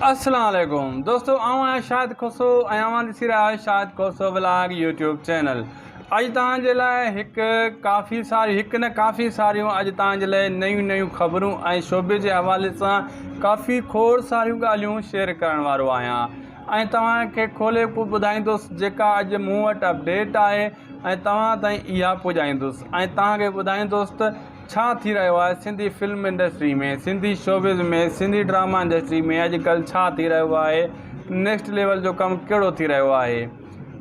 اسلام عليڪم دوستو آئون آهيان شاهد کوسو ۽ اوهان ڏسي رهيا آهيو Shahid Khoso vlog YouTube channel اڄ توهان جي لاء هڪ ڪافي ساري هڪ نه ڪافي ساريون اڄ توهان جي لاء نيون نيون خبرون ۽ شعبي جي حوالي سان ڪافي کوڙ ساريون ڳالهيون شيئر ڪرڻ وارو آهيان ۽ توهان کي کولي پوء ٻڌائيندس جيڪا اڄ مون وٽ اپڊيٽ آهي ۽ توهان تائين اها پڄائيندس ۽ توهان کي ٻڌائيندس ته ڇا ٿي رهيو آهي Sindhi film industry ۾ Sindhi showbiz ۾ Sindhi drama industry ۾ اڄ ڪلهه ڇا ٿي رهيو آهي نيڪسٽ ليول جو ڪم ڪهڙو ٿي رهيو آهي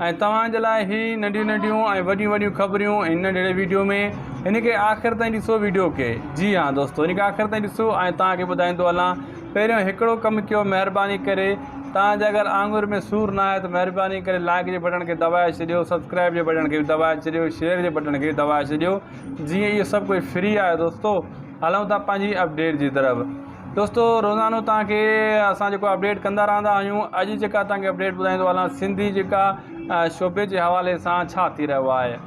۽ توهان جي لاء هي ننڍيون ننڍيون ۽ وڏيون وڏيون خبريون هن ننڍڙي ويڊيو ۾ هن کي آخر تائين ڏسو ويڊيو کي جي ها دوستو هن کي آخر تائين ڏسو ۽ توهان کي ٻڌائيندو هلان پهريون هڪڙو ڪم ڪيو مهرباني ڪري توهان جي اگر آڱر ۾ سور نه آهي ته مهرباني ڪري لائڪ جي بٽڻ کي دٻائي ڇڏيو سبسڪرائب جي بٽڻ کي به دٻائي ڇڏيو شيئر جي بٽڻ کي به دٻائي ڇڏيو جيئن اهو سڀ ڪجهه فري آهي دوستو هلون ٿا پنهنجي اپڊيٽ جي طرف دوستو روزانو توهان کي اسان جيڪو اپڊيٽ ڪندا رهندا آهيون اڄ جيڪا توهان کي اپڊيٽ ٻڌائيندو هلان سنڌي جيڪا شعبي جي حوالي سان ڇا ٿي رهيو آهي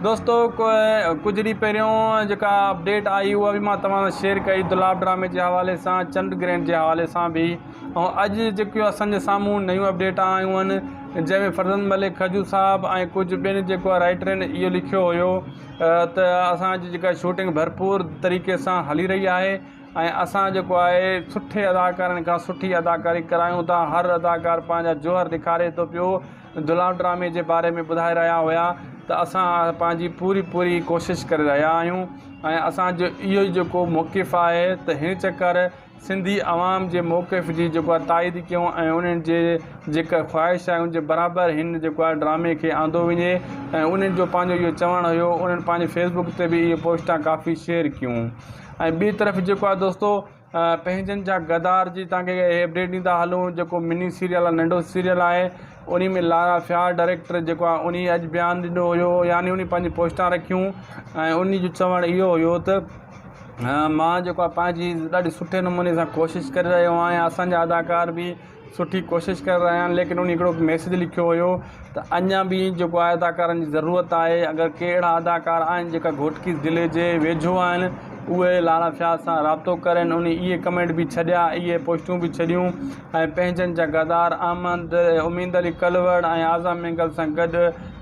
دوستو ڪجهه ڏينهن پهريون جيڪا اپڊيٽ آئي اها به مان توهان سان شيئر ڪئي دولاب ڊرامي جي حوالي سان چنڊ گرهڻ جي حوالي سان به ۽ اڄ جيڪيون اسان جي سامهون نيون اپڊيٽ آيون آهن جنهن ۾ فرزند ملڪ کجو صاحب ۽ ڪجهه ٻين جيڪو رائٽرن اهو لکيو هيو ته اسان جي جيڪا شوٽنگ ڀرپور طريقي سان هلي رهي آهي ۽ اسان جيڪو آهي سٺي اداڪارن کان سٺي اداڪاري ڪرايون ٿا هر اداڪار پنهنجا جوهر ڏيکاري ٿو پيو دولاب ڊرامي جي باري ۾ ٻڌائي رهيا هيا ته اسان پنهنجي پوري پوري ڪوشش ڪري رهيا آهيون ۽ اسان جو اهو ئي جيڪو موقف آهي ته هن چڪر سنڌي عوام جي موقف جي جيڪو آهي تائيد ڪيون ۽ انهن جي جيڪا خواهش آهي ان جي برابر هن جيڪو آهي ڊرامي کي آندو وڃي ۽ انهن جو پنهنجو اهو چوڻ هيو انهن پنهنجي فيس بڪ تي به اهي پوسٽان ڪافي شيئر ڪيون ۽ ٻي طرف جيڪو آهي دوستو پنهنجن جا غدار جي توهان کي اپڊيٽ ڏيندا هلون جيڪو مني سيريل آهي ننڍو سيريل آهي انهي ۾ لارا فيار ڊائريڪٽر جيڪو آهي انهي اڄ بيان ڏنو هيو يعني انهي پنهنجي پوسٽان رکيون ۽ انهي جو چوڻ اهو هيو ته مان جيڪو آهي پنهنجي ڏاڍي سٺي نموني سان ڪوشش ڪري رهيو آهيان اسان جا اداڪار به سٺي ڪوشش ڪري رهيا آهن ليڪن ان هڪڙو ميسيج لکيو هيو ته اڃا به جيڪو آهي اداڪارن جي ضرورت آهي اگر ڪي اهڙا اداڪار آهن جيڪا گهوٽڪي ضلعي جي ويجهو آهن اهي لالا فياض سان رابطو ڪرن ان اهي ڪمينٽ به ڇڏيا اهي پوسٽون به ڇڏيون ۽ پنهنجن جا غدار احمد اميد علي ڪلوڙ ۽ اعظم مينگل سان گڏ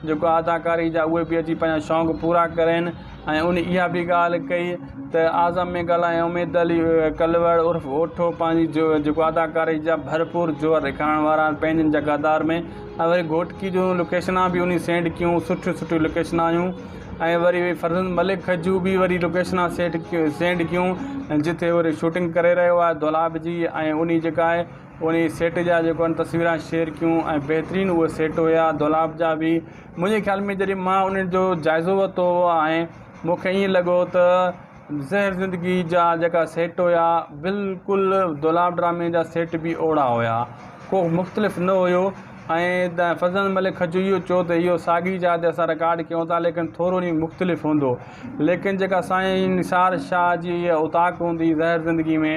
جيڪو اداڪاري جا اهي به اچي پنهنجا شوق پورا ڪرن ۽ ان اها به ڳالهه ڪئي ته اعظم مينگل ۽ اميد علي ڪلوڙ عرف اوٺو پنهنجي جيڪو اداڪاري جا ڀرپور جوهر ڏيکارڻ وارا آهن پنهنجن جا غدار ۾ ۽ وري گهوٽڪي جون لوڪيشنا به انهي سينڊ ڪيون سٺيون سٺيون لوڪيشنا آيون ۽ وري فرزند ملڪ کجو به وري لوڪيشنا سيٽ سينڊ ڪيون جتي وري شوٽنگ ڪري رهيو آهي دولاب جي ۽ انهي جيڪا آهي انهي سيٽ جا جيڪو آهن تصويران شيئر ڪيون ۽ بهترين اهي سيٽ هيا دولاب جا به منهنجي خيال ۾ جڏهن مان انهن جو جائزو ورتو هو ۽ مون کي ائين لڳو ته زهر زندگي جا جيڪا سيٽ هيا بلڪل دولاب ڊرامي جا سيٽ به اوڙا هيا ڪو مختلف نه هيو ۽ فضل ملڪ کجو اهو چيو ته اهو ساڳي جاء تي اسان رڪارڊ ڪيون ٿا ليڪن ٿورو ائين مختلف هوندو ليڪن جيڪا سائين نثار شاهه جي اها اوطاق هوندي زهر زندگي ۾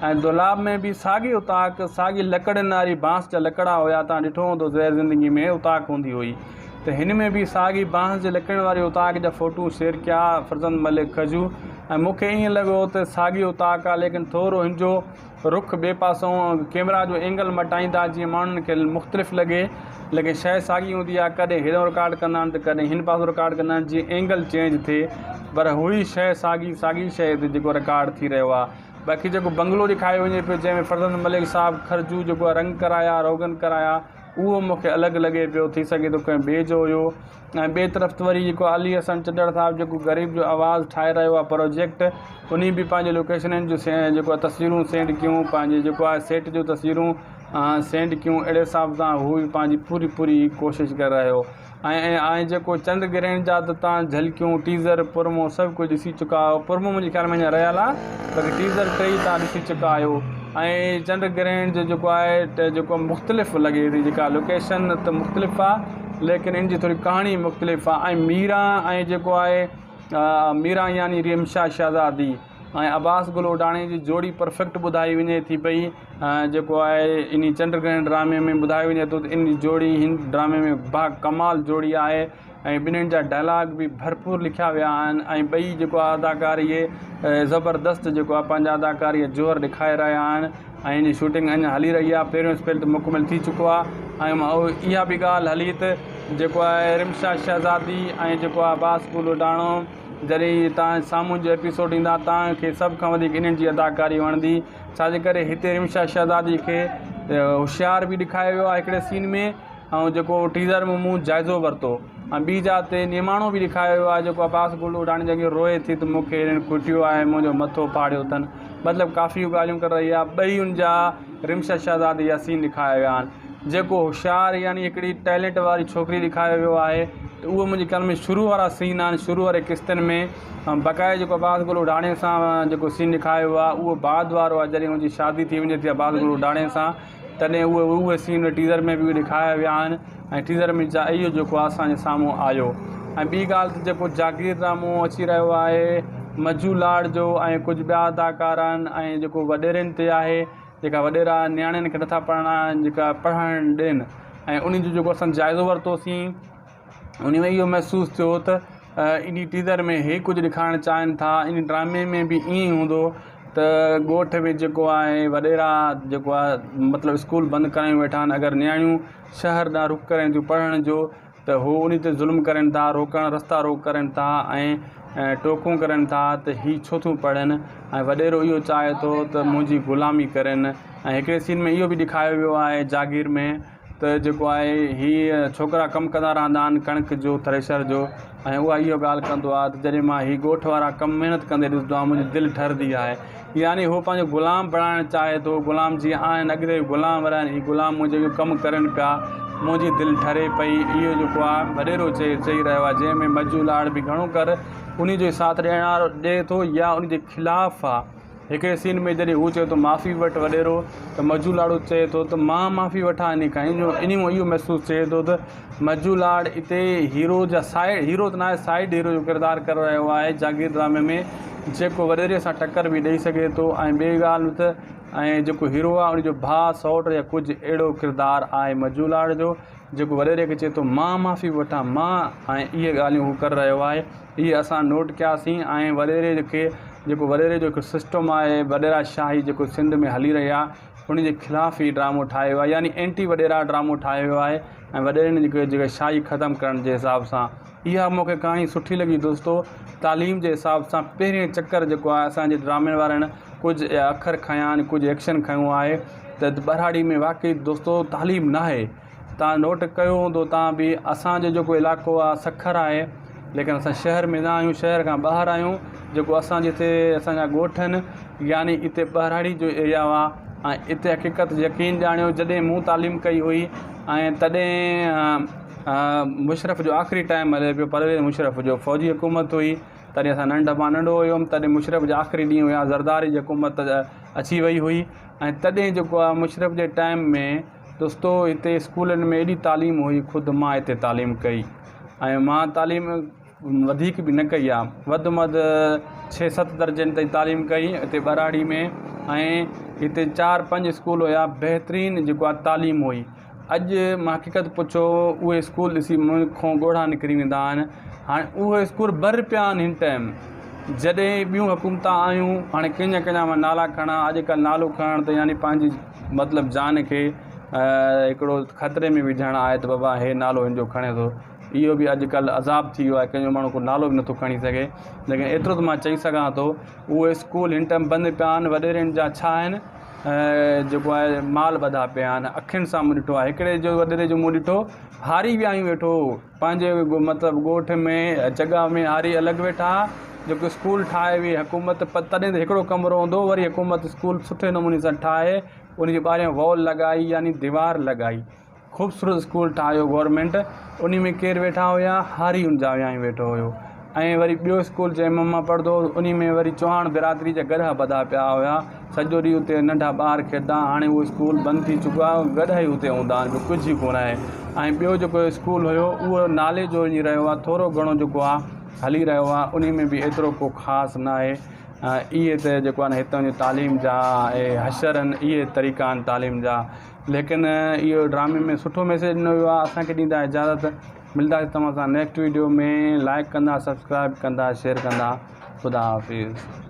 ۽ دولاب ۾ به ساڳي اوطاق، ساڳي لڪڙين واري بانس جا لڪڙا هيا، توهان ڏٺو هوندو زهر زندگي ۾ اوطاق هوندي هئي ته هن ۾ به ساڳي بانس جي لڪڙين واري اوطاق جا فوٽو شيئر ڪيا فرزند ملڪ کجو ۽ مون کي ائين لڳو ته ساڳي اوطاق آ ليڪن ٿورو هن جو رخ ٻئي پاسئون ڪيمرا جو اينگل مٽائيندا جيئن ماڻهن کي مختلف لڳي ليڪن شيء ساڳي هوندي آ ڪڏهن هيڏانهن رڪارڊ ڪندا آهن ته ڪڏهن هن پاسو رڪارڊ ڪندا آهن جيئن اينگل چينج ٿئي پر هئي شيء ساڳي ساڳي شيء تي جيڪو رڪارڊ ٿي رهيو آ باقي جيڪو بنگلو ڏيکاريو وڃي پيو جنهن ۾ فرزند ملڪ صاحب کرجو جيڪو آهي رنگ ڪرايا روغن ڪرايا اهو مون کي الڳ لڳي پيو ٿي سگهي ٿو ڪنهن ٻئي جو هيو ۽ ٻئي طرف وري جيڪو علي حسن چڍڙ صاحب جيڪو غريب جو آواز ٺاهي رهيو آهي پروجيڪٽ انهي به پنهنجي لوڪيشنن جو جيڪو آهي تصويرون سينڊ ڪيون پنهنجي جيڪو آهي سيٽ جو تصويرون سينڊ ڪيون اهڙي حساب سان هو به پنهنجي پوري پوري ڪوشش ڪري رهيو ۽ ۽ جيڪو چنڊ گرهڻ جا ته تان جهلڪيون ٽيزر پرمو سڀ ڪجهه ڏسي چڪا آهيو پرمو منهنجي خيال ۾ اڃا رهيل آهي باقي ٽيزر ٽئي تان ڏسي چڪا آهيو ۽ چنڊ گرهڻ جو جيڪو آهي ته جيڪو مختلف لڳي ٿي جيڪا لوڪيشن ته مختلف آهي ليڪن ان جي ٿوري ڪهاڻي مختلف آهي ۽ ميران ۽ جيڪو آهي ميران يعني رمشا شهزادي ۽ عباس گل اوڍاڻي جي جوڙي پرفيڪٽ ٻڌائي وڃي ٿي پئي جيڪو آهي انهي چنڊ گرهڻ ڊرامي ۾ ٻڌايو وڃي ٿو ته ان جي جوڙي هن ڊرامي ۾ با ڪمال جوڙي آهي ۽ ٻنهين جا ڊائلاگ به ڀرپور لکيا ويا آهن ۽ ٻئي جيڪو آهي اداڪار اهي زبردست جيڪو آهي پنهنجا اداڪاري جا جوهر ڏيکاري رهيا آهن ۽ ان جي شوٽنگ اڃا هلي رهي آهي. پهريون اسپيل ته مڪمل ٿي چڪو آهي ۽ اها به ڳالهه هلي ته جيڪو آهي رمشا شهزادي ۽ جيڪو آهي عباس گل اڊاڻو جڏهن تان سامهون جو ايپيسوڊ ايندا تان کي سڀ کان وڌيڪ انهن جي اداڪاري وڻندي، ڇا جي ڪري هتي رمشا شهزادي کي هوشيار به ڏيکاريو ويو آهي هڪڙي سين ۾ ۽ جيڪو ٽيزر ۾ مون جائزو ورتو ۽ ٻي جاء تي نماڻو به ڏيکاريو ويو آهي جيڪو عباس گل اڊاڻي جي اڳيان روئي ٿي ته مون کي هنن ڪٽيو آهي منهنجو مٿو ڦاڙيو اٿن مطلب ڪافي ڳالهيون ڪري رهي آهي. ٻئي ان جا رمشا شهزادي جا سين ڏيکاريا ويا آهن جيڪو هوشيار يعني هڪڙي ٽيلنٽ واري ڇوڪري ڏيکاريو ويو آهي ته اهو منهنجي خيال ۾ شروع وارا سين آهن شروع واري قسطن ۾ بقايا جيڪو عباس گل اڊاڻي سان جيڪو سين ڏيکاريو ويو آهي اهو بعد وارو آهي جڏهن ان جي شادي ٿي وڃي ٿي عباس گل اڊاڻي سان تڏهن اهي اهي سين ٽيزر ۾ به ڏيکاريا ويا آهن ۽ ٽيزر ۾ اهو جيڪو آهي اسان جي سامهون آيو ۽ ٻي ڳالهه ته جيڪو جاگير ڊرامو اچي رهيو آهي مجو لاڙ جو ۽ ڪجهه ٻيا اداڪار آهن ۽ جيڪو وڏيرن تي آهي جيڪا وڏيرا نياڻين کي نٿا پڙهائن جيڪا پڙهائڻ ڏين ۽ ان جو جيڪو اسان جائزو ورتوسين ان ۾ اهو محسوس ٿيو ته انهي ٽيزر ۾ هي ڪجهه ڏيکارڻ چاهين ٿا ان ڊرامي ۾ به ائين ئي هوندو ته ڳوٺ ۾ جيڪو آهي وڏيرا جيڪو آهي مطلب اسڪول بند ڪرايون ويٺا آهن اگر نياڻيون شهر ڏانهن رخ ڪرين ٿيون پڙهڻ جو ته هو ان تي ظلم ڪرين ٿا روڪڻ رستا روڪ ڪرين ٿا ۽ ٽوڪون ڪرين ٿا ته هي ڇو ٿيون پڙهن ۽ وڏيرو اهو چاهي ٿو ته منهنجي غلامي ڪرين ۽ هڪڙي سين ۾ اهو به ڏيکاريو ويو آهي جاگير ۾ ته جيڪو آهي هي ڇوڪرا ڪم ڪندا رهندا آهن ڪڻڪ جو ٿريشر جو ۽ اها اهو ڳالهه ڪندو آهي ته جڏهن مان هي ڳوٺ وارا ڪم محنت ڪندي ڏسندو آهيان منهنجي دل ٺرندي آهي يعني هو پنهنجو غلام بڻائڻ چاهي ٿو غلام جيئن آهن اڳتي غلام رهن هي غلام منهنجو اهو ڪم ڪرن پيا منهنجي دل ٺري پئي اهو جيڪو آهي وڏيرو چئي چئي رهيو آهي جنهن ۾ مجو لاڙ به گهڻو ڪر انهي جو ساٿ ڏيڻ وارو ڏئي ٿو يا ان جي خلاف آهي. هڪڙي سين ۾ جڏهن هو چئي ٿو معافي وٺ وڏيرو ته مجو لاڙو چئي ٿو ته مان معافي وٺان انهي کان انهي مان اهو محسوس ٿئي ٿو ته مجو لاڙ اتي هيرو جا سائيڊ هيرو ته ناهي سائيڊ هيرو جو ڪردار ڪري رهيو آهي جاگير ڊرامي ۾ جيڪو وڏيري سان ٽڪر به ڏئي سگهي ٿو ۽ ٻي ڳالهه ته ۽ جيڪو هيرو آهي ان جو ڀاء سئوٽ يا ڪجهه اهڙو ڪردار آهي مجو لاڙ جو جيڪو وڏيري کي چئي ٿو مان معافي وٺان مان ۽ اهي ڳالهيون هو ڪري رهيو آهي. اهي اسان نوٽ ڪياسين ۽ وڏيري کي جيڪو وڏيري جو هڪ سسٽم آهي وڏيرا شاهي جيڪو سنڌ ۾ هلي رهي آهي ان جي خلاف هي ڊرامو ٺاهيو ويو آهي يعني اينٽي وڏيرا ڊرامو ٺاهيو ويو آهي ۽ وڏيرن جي جيڪا شاهي ختم ڪرڻ جي حساب سان اها مون کي ڪهاڻي سٺي لڳي دوستو تعليم جي حساب سان پهرين چڪر جيڪو آهي اسان جي ڊرامي وارن ڪجهه اکر کنيا آهن ڪجهه ايڪشن کنيو آهي ته ٻهراڙي ۾ واقعي دوستو تعليم ناهي تان نوٽ ڪيو هوندو تان به اسان جو جيڪو علائقو آ سکر آهي ليڪن اسان شهر ۾ نه آهيون شهر کان ٻاهر آهيون جيڪو اسان جي هتي اسان جا ڳوٺ آهن يعني اتي ٻهراڙي جو ايريا آ ۽ اتي حقيقت يقين ڄاڻيو جڏهن مون تعليم ڪئي هئي ۽ تڏهن مشرف جو آخري ٽائيم هلي پيو پرويز مشرف جو فوجي حڪومت هئي تڏهن اسان ننڍ مان ننڍو هيم تڏهن مشرف جا آخري ڏينهن هيا زرداري جي حڪومت اچي وئي هئي ۽ تڏهن جيڪو آ مشرف جي ٽائيم ۾ دوستو هتي اسڪولن ۾ ايڏي تعليم هئي خود مان هتي تعليم ڪئي ۽ مان تعليم وڌيڪ به نه ڪئي آهي وڌ ۾ وڌ ڇهه ست درجن تائين تعليم ڪئي هتي ٻهراڙي ۾ ۽ هتي چار پنج اسڪول هيا بهترين جيڪو آهي تعليم هئي اڄ مان حقيقت پڇو اهي اسڪول ڏسي مون کان ڳوڙها نڪري ويندا آهن هاڻي اهي اسڪول بر پيا آهن هن ٽائيم جڏهن ٻيون حڪومتان آيون هاڻي ڪنهن جا ڪنهن جا مان نالا کڻان اڄڪلهه نالو کڻڻ ته يعني پنهنجي مطلب جان کي هڪڙو خطري ۾ وجهڻ آهي ته بابا هي نالو هن جو کڻي ٿو اهو به اڄڪلهه عذاب ٿي ويو آهي ڪنهن جو ماڻهو ڪو نالو به نٿو کڻي سگهي ليڪن ايترو ته مان چئي سگهان ٿو اهي اسڪول هن ٽائيم بند پيا آهن وڏيرن جا ڇا آهن جيڪو آهي مال ٻڌا پيا آهن اکين سان مون ڏٺو آهي هڪڙي جو وڏيري جو مون ڏٺو هاري ويا آهيون ويٺو پنهنجي مطلب ڳوٺ ۾ جڳهه ۾ هاري الڳ ويٺا جيڪو اسڪول ٺاهي وئي حڪومت تڏهن ته هڪڙو ڪمرو هوندو هو وري حڪومت اسڪول سٺي نموني سان ٺاهي ان جي ٻاهريان وال لڳائي يعني ديوار لڳائي خوبصورت اسڪول ٺاهيو گورنمينٽ ان ۾ ڪير ويٺا هيا هاري ان جا ويائين ويٺو هيو ۽ وري ٻيو اسڪول جنهن ۾ مان پڙهندو هوس انهي ۾ وري چوهاڻ برادري جا گڏهه ٻڌا پيا هيا سڄو ڏينهن اتي ننڍا ٻار کيڏندا هاڻي اهو اسڪول بند ٿي چڪو آهي گڏهه ئي اتي هوندا آهن ٻيو ڪجهه ئي ڪونه آهي ۽ ٻيو جيڪو اسڪول هيو اهو نالي جو وڃي رهيو آهي ٿورو گهڻو جيڪو آهي هلي رهيو آهي انهي ۾ به ايترو ڪو خاص نه آهي اهي ته جيڪو آهي نه هتان جي تعليم جا اهي حشر آهن اهي طريقا آهن تعليم جا ليڪن اهو ڊرامي ۾ سٺو ميسيج ڏنو ويو آهي اسان کي ڏيندا اجازت ملداسين توهان سان نيڪسٽ ويڊيو ۾ لائڪ ڪندا سبسڪرائب ڪندا شيئر ڪندا خدا حافظ.